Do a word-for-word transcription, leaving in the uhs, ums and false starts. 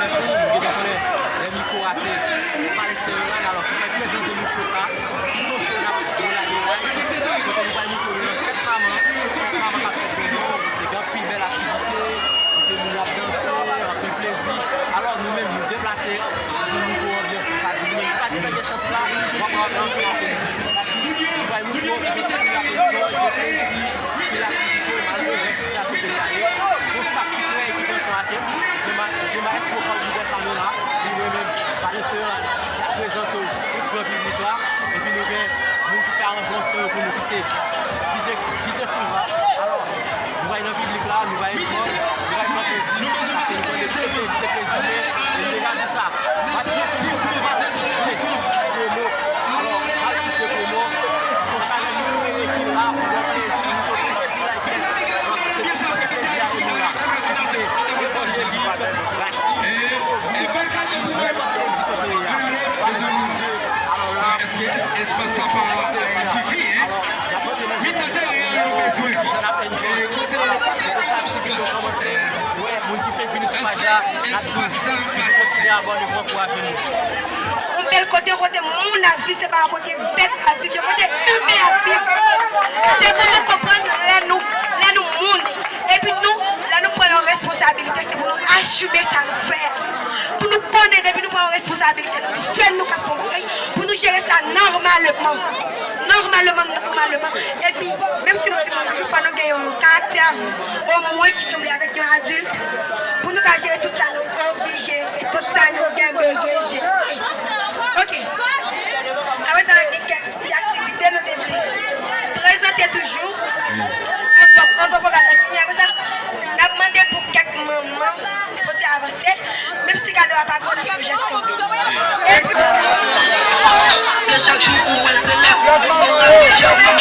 Ou gentan konnen, lè mikwo a se Palestè Yolan, alò ki fè prezante nou cho sa, ki se yon cho n ap lage live, kote nou pral montre w nan fèt manman, fèt manman k ap fèt Grènmò, e gen anpil bèl aktivite, anpil moun ap danse, anpil plezi. Alò nou menm nou deplase pou nou montre w anbyans, sa di nou menm ki pa gentan gen chans la, w ap wè anbyans la. Nou pral montre w ki kote nou ap fè plezi, anpil aktivite, malgré jan sitiyasyon peyi a ye. Yon staff ki trè ekipe ansanm avè m. Gen ma-, gen maestro Paul Gilbert Camera, li menm, maestro Yolan, ki ap prezante w pou gran piblik la. Epi nou gen moun ki fè aranjman son yo pou nou, ki se D J, D J Silva. Alò, nou va nan piblik la, nou va pran, nou va pran plezi, paske nou konnen se plezi, se plezi, men, e deja di sa, m ap byen fini sou pale de promo. Alò, m ap di de promo, se yon chanèl nou kreye ki la pou pran plezi, pou nou pran plezi la, epi se pou pran plezi avè nou la. Ki kote Evanjelik, Rasin, Fodou, Kati, nou pran plezi kote ye a. Alò la, espas la pa sifi, hein? Wi, tande, wi, nou bezwen. Kote, espas la pa sifi. Yon bèl kote, kote moun ap viv, se pa yon kote bèt ap viv, yon kote imen ap viv. Se pou nou konprann lè nou, lè nou moun. Epi nou, lè nou pran yon responsabilite, se pou nou asime sa nou fè a. Pou nou konnen depi nou pran yon responsabilite, nou di se nou k ap fè yon bagay, pou nou jere sa nòmalman. Nòmalman, nòmalman. Epi, menm si nou timoun, toujou fò nou gen yon karaktè omwen ki sanble avèk yon adilt, pou nou ka jere tout sa nou anvi jere, tout sa nou gen bezwen jere. Ok. Apre sa, gen kèk ti aktivite nou te vle prezante toujou. Anvan, anvan pwogram nan fini, apre sa, n ap mande pou kèk manman pote avanse, menm si kado a pa gwo, n ap fè jès kanmenm. Epi, se chak jou ou wè l se lè, ou ap di jè ou